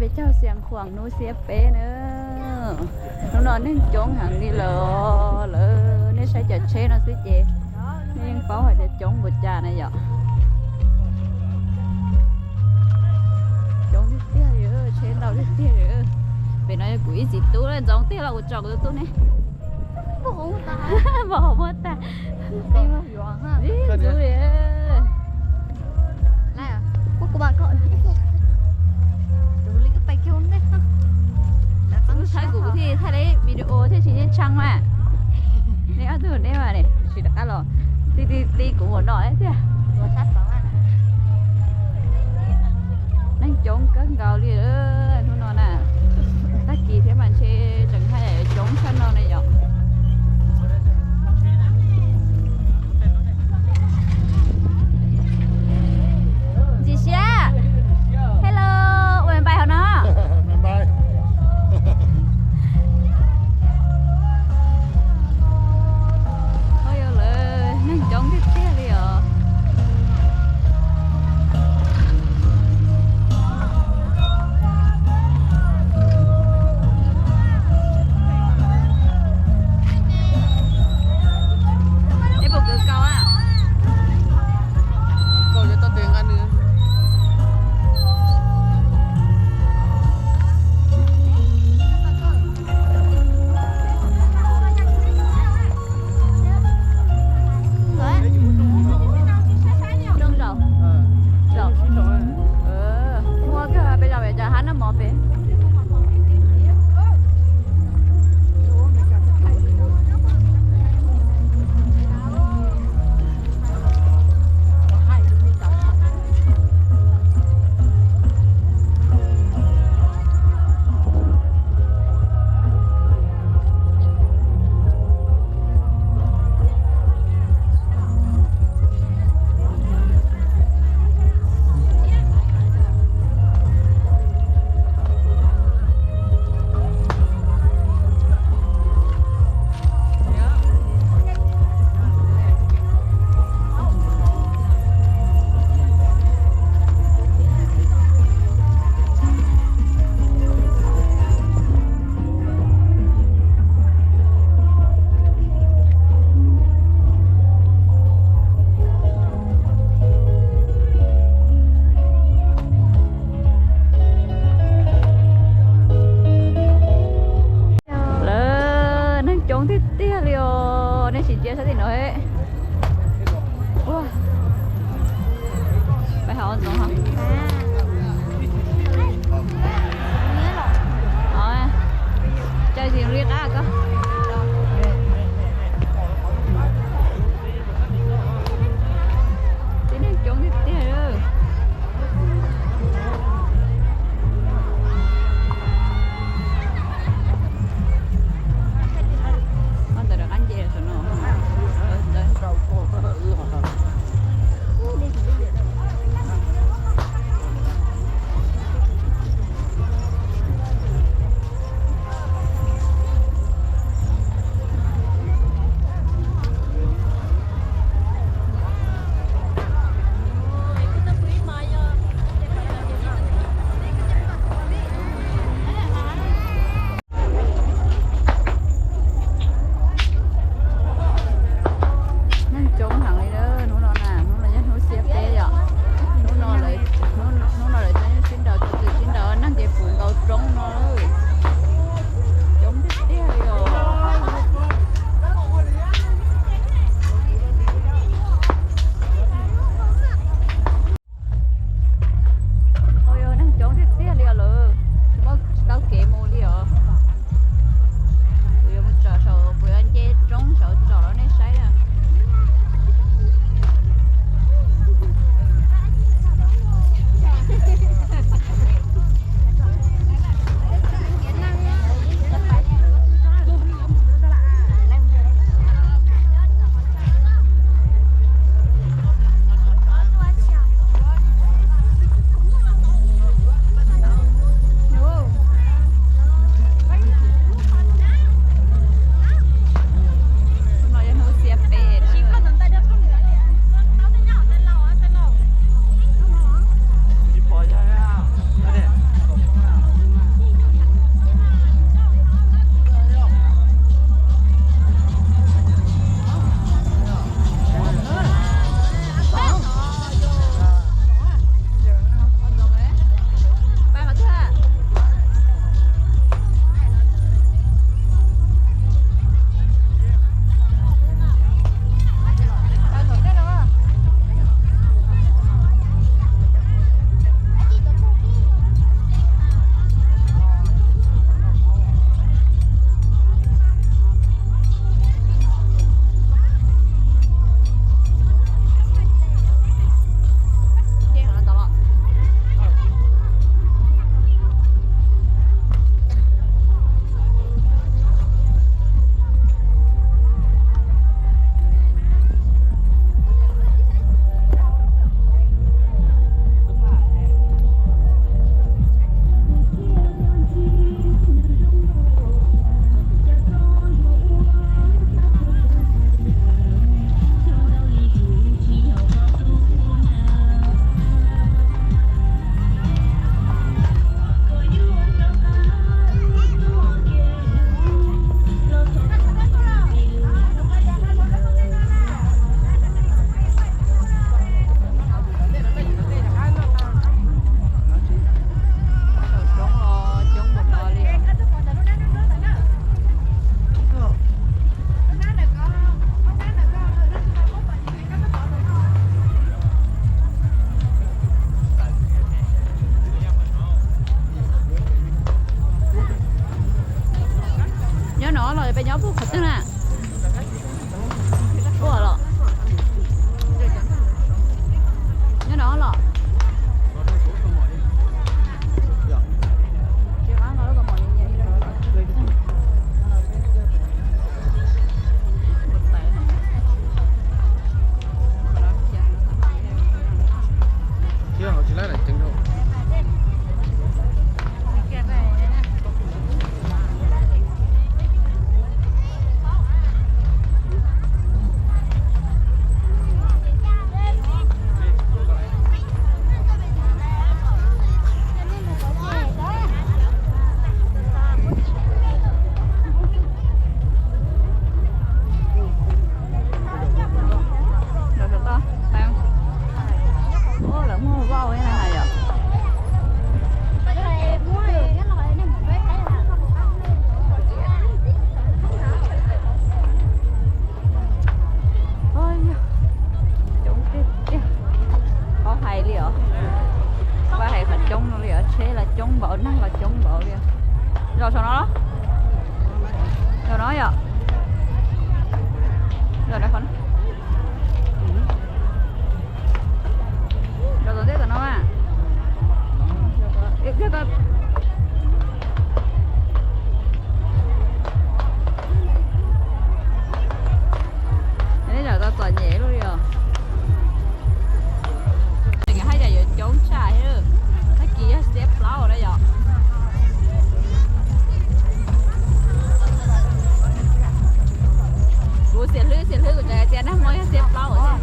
Peb caug Xiav Khuam hnub xiab peb na. Hnub no neeg coob heev li lawm, lawv nej saib cov tsheb no xwb ces nej yeej paub hais tias coob npaum cas na yom. Coob tiag tiag li, tsheb ntau tiag tiag li. Pem no yog kuv ib txiv tub, ntxoov tiag los kuv tso kuv tus tub ne. Npau hauv muaj tag. Ib ntxub li. Txhawb kuv thiaj thaij li video thiaj tsis ntshee mas. Nej ob tug nej mas ne, tsis rov qab los ti ti ti kuv ua no thiab. Neeg coob kawg nkaus li hnub no na. Tag kis thiab mas ntshe tseem haj yam coob tshaj no na yom. Ntxim siab. Hello, ua npais hauv no. Ua yog lawv neeg coob tiag tiag li os. Nyob puag qhov twg na? Puag los? Nyob no los? Lawv muag vauj na yom. Coob tiag tiag. Txhob hais li os. Txhob hais qhov coob no li os, tsheb los coob npaum, neeg los coob npaum li. Zaum saum no los? Zaum no yom. Zaum no qhov Los tom ntej tom no mas. Neb zaum tau txom nyem luaj li os. Haj yam yuav coob tshaj, tag kis yog xiab plaub na yom. Kuv xiam hlwb xiam hlwb kuv tseem hais tias nag hmo yog xiab plaub thiab.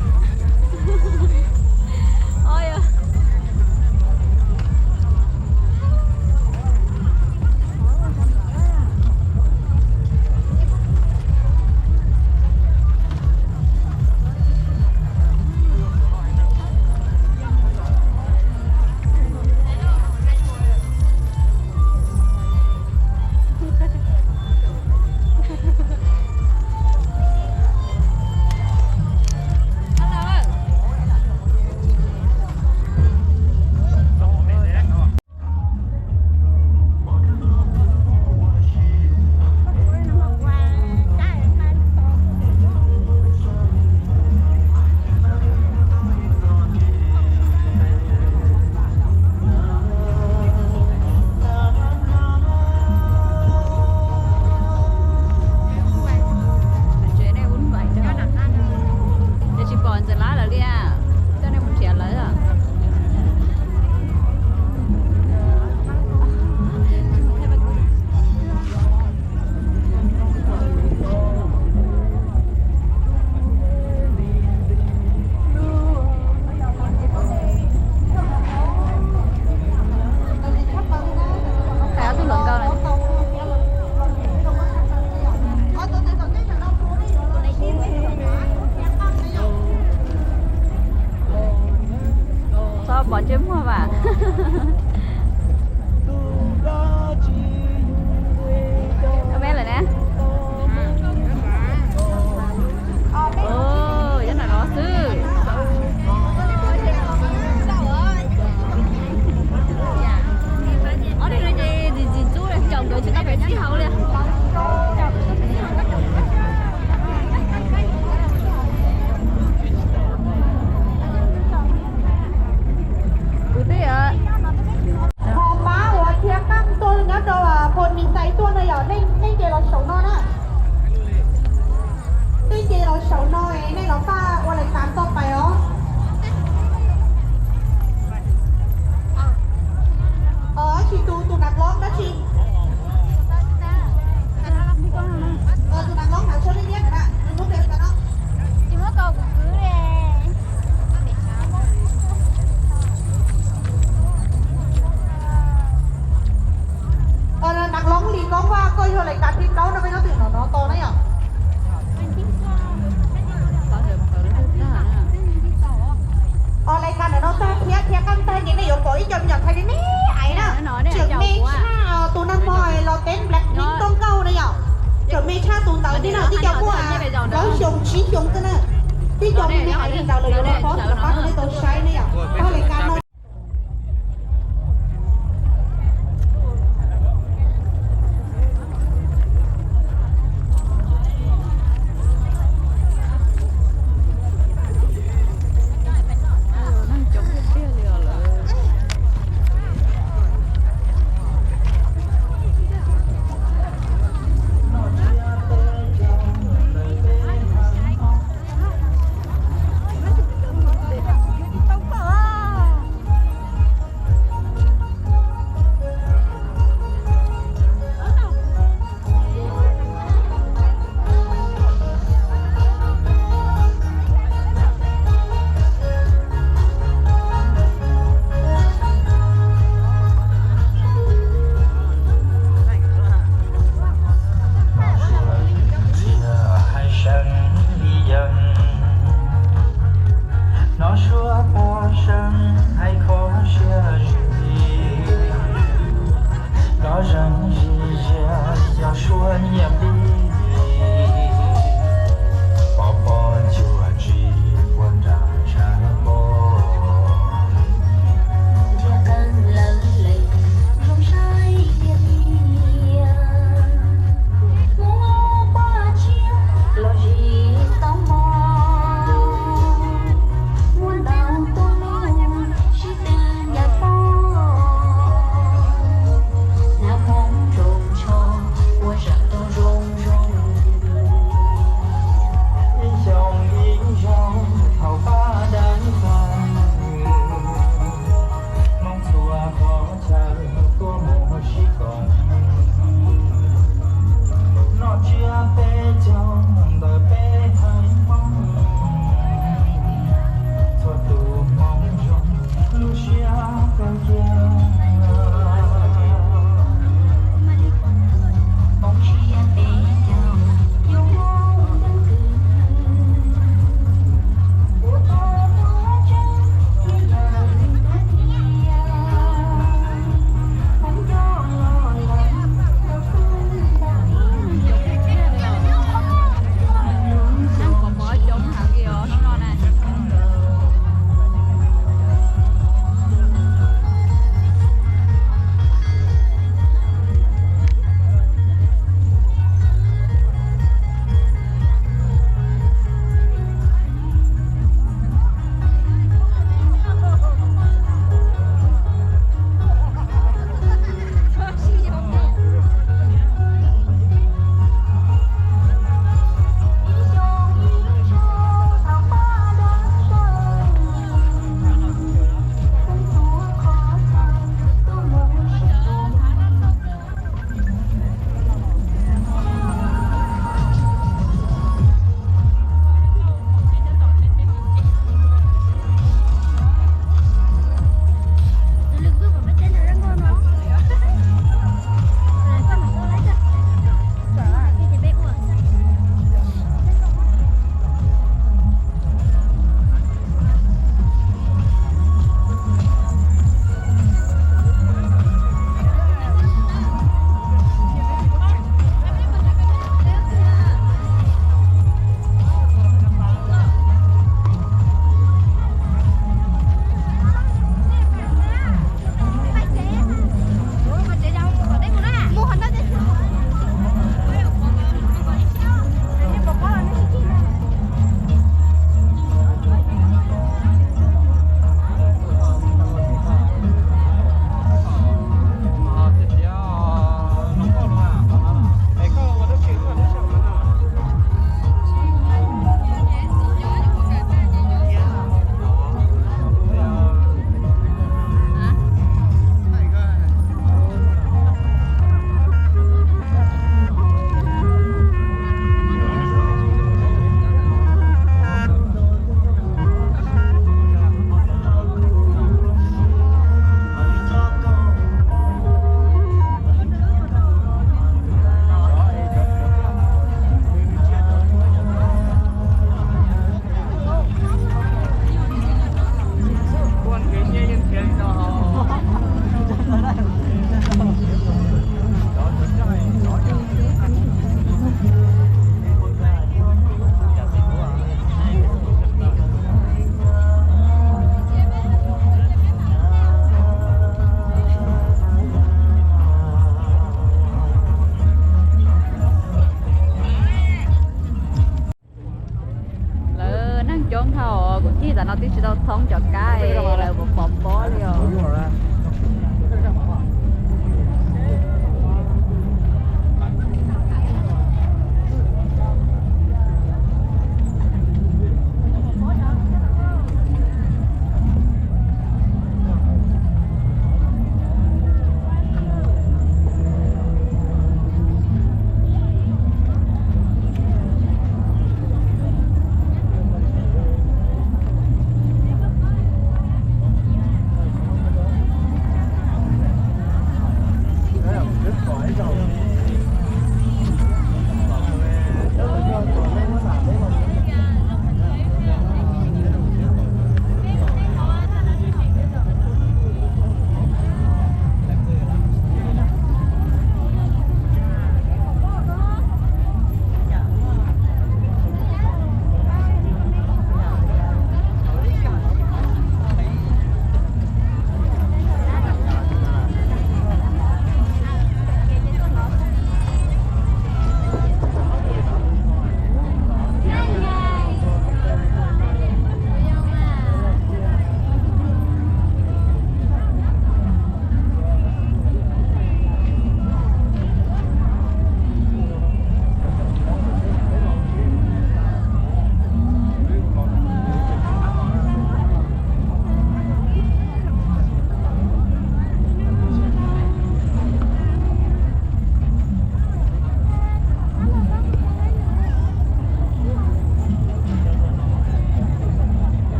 Ces tsis pom Ntxawm Lab lawv li, coj nej mus nrhiav lawv. Hais ob tug hluas nkauj na. Txhob pom ntsej muag vam. Koj meb lawm na. Nyob no xwb. Ob tug no ces ntxim ntxim ntxub li, caum nkawd tsis tau pem txij hauv li. Kuv twb Ho pab uas dhia qeej tuaj nyob rau Phoo Mis Xais tuaj no yom, nej ces los saum no na. Tej ces los saum no, nej los pab ua lais tas txoj pais os. Tab sis tus, tus nav lob dab tsi? Tus nav lob hnav tsho liab liab na, nws muab pes tas no. Nav lob Lis Koob Vaj, koj yog lais tas thib plaub no, peb nyob twg no no tos na yom. Os, lais tas ntawm no tag thiab, dhia qeej tag ces nej yuav pom ib co me nyuam Thaib me me aiv na. Tseem me tshaj tus nag hmo los teeb Blackpink tuaj nkauj na yom. Tseem me tshaj tus ntawd thiab na, twb cov muaj plaub xyoo tsib xyoo xwb na. Twb cov me me aiv li ntawd lawm yuav los pab rau nej tau saib ne yom. Pab lais tas no.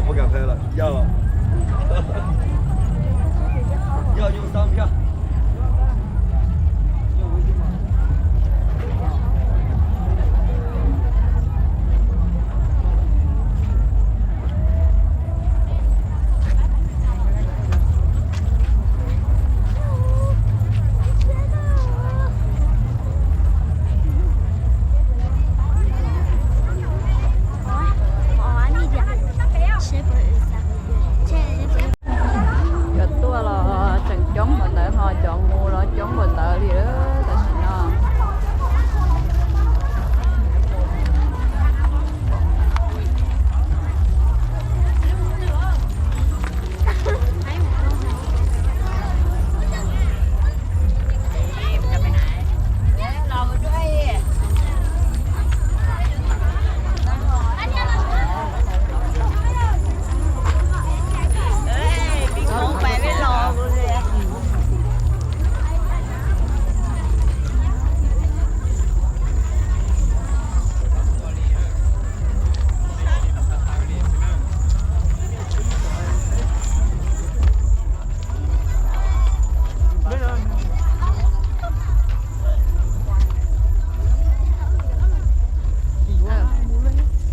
Uống cà phê rồi. Giờ, giờ vô sao chưa? Cov tuaj los tseem coob npaum ntawd ho cov mus los coob npaum ntawd li tam sim no.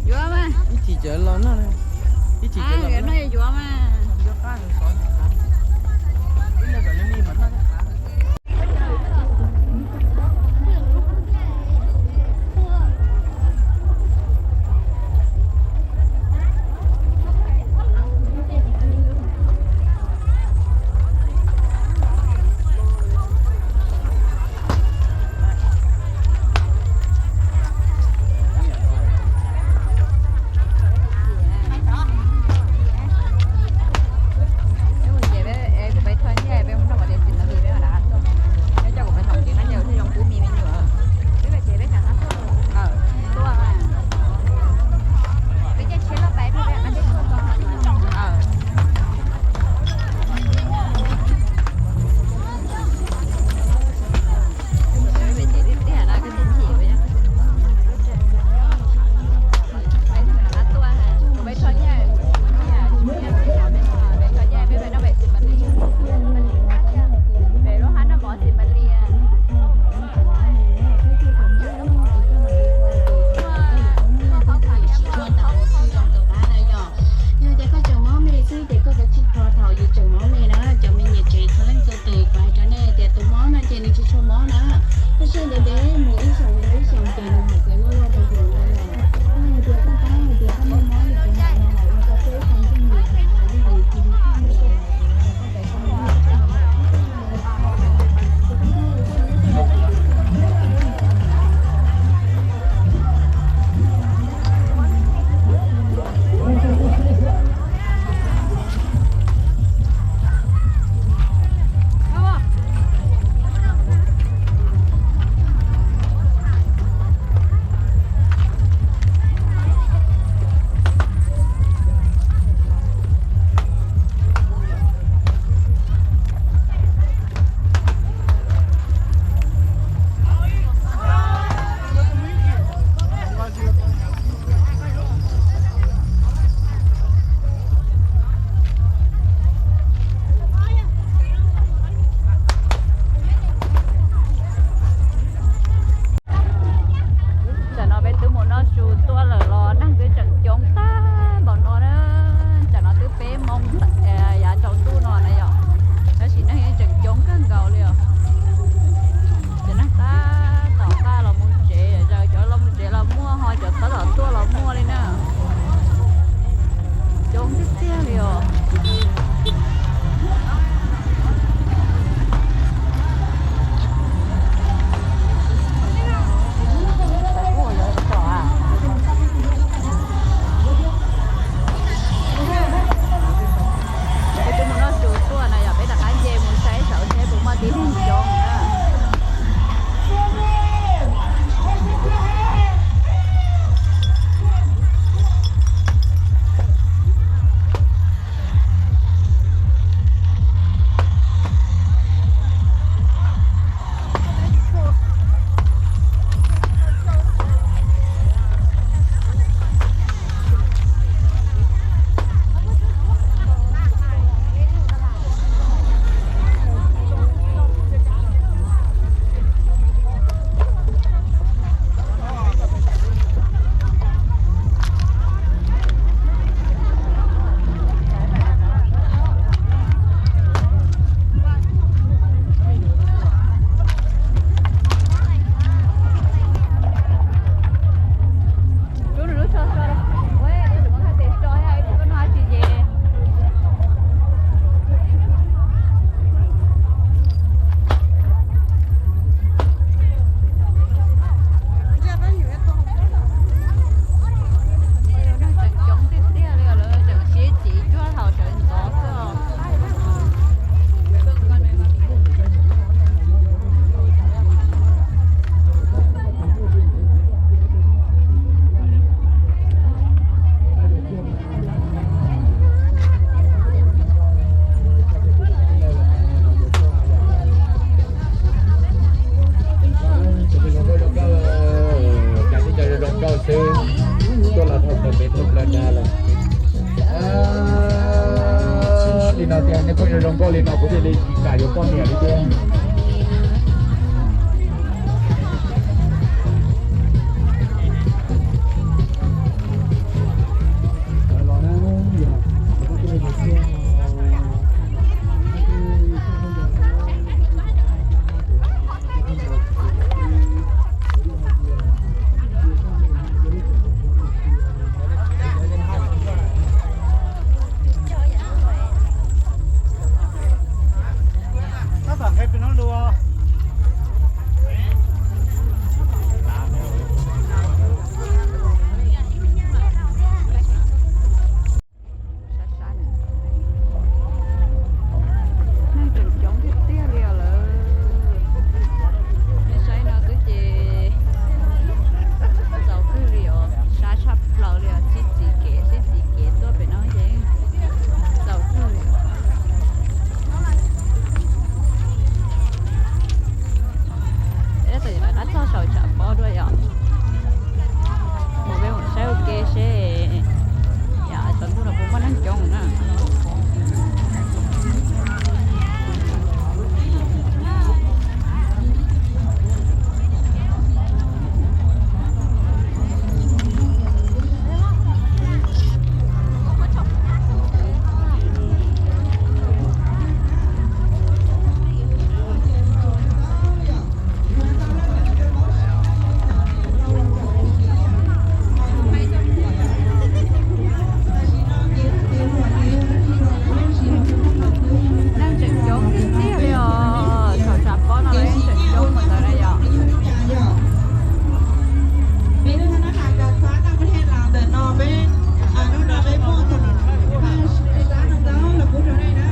Yuav mas. Ib chim cov los noj, ib chim cov los noj yuav mas. Ces peb, kuv peb thoj nyiaj peb mus nrog Maiv Tias txiv lawv mus No tias nej pheej zoo zoo nkauj li no kuv thiaj li tsis kam yuav poj niam li thiab. Sab sab no neeg tseem coob tiag tiag li os lawm. Nej saib no xwb ces txaus kawg li os, sab tshaj plaws li os, sib txiv kev sib txiv kev tuaj pem no ces txaus kawg li. Tab tom rov qab txog saum tshav pob dua yom. Mus peb mus saib ua ke seb yom, tsaus ntuj no puas muaj neeg coob na. Neeg tseem coob tiag tiag li os, saum tshav pob no los yeej tseem coob npaum ntawd na yom. Peb lub thab nab qhas Ka Xab Naj Mw Lej los ntawm no peb, hnub no peb muaj tus paj sab no ntau los pub rau nej na.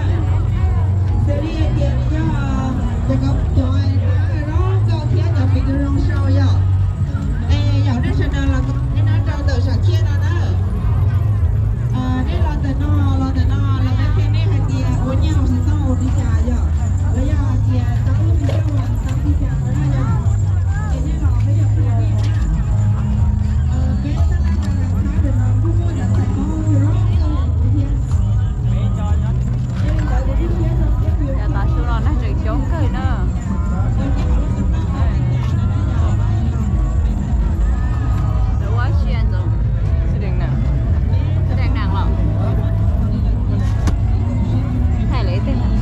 Xws li hais tias nws yog cov, cov tab zoo nkauj thiab cov pim tus zoo sau yom. Es yog nej sawv daws los koom nej nab rau ntawm sam khiaj no na. Nej los ntawm no, los ntawm no los peb qhia nej hais tias ua nyiaj hauv xov tooj ua li cas yom, los yog hais tias tau lub video tau li cas no na yom. Es nej los peb yog peb nej na. Peb tab laj Ka Xab ntawm no kuj muaj cov tais koj zoo nkauj thiab. Yav tas su los neeg tseem coob kawg na. Ua sia ntxoov, xwb deeg nas los, thaij lawv tej li no.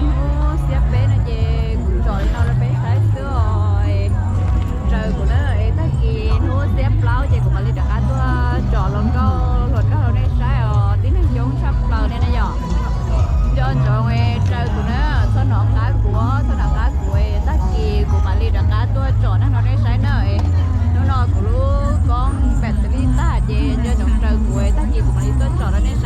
Hnub xiab peb no ces kuv tsom li no rau peb saib xwb os. Raws kuv na, es tag kis hnub xiab plaub ces kuv mam li rov qab tuaj tsom hluas nkauj hluas nraug rau nej saib os. Tib neeg coob tshaj plaws li na yom. Nco ntsoov raws kuv na, txhob hnov qab kuv, txhob hnov qab kuv, tag kis kuv mam li rov qab tuaj tsom neeg rau nej saib na. Hnub no kuv lub koob npam tas li tag ces nco ntsoov raws kuv, tag kis kuv mam li tuaj tsom rau nej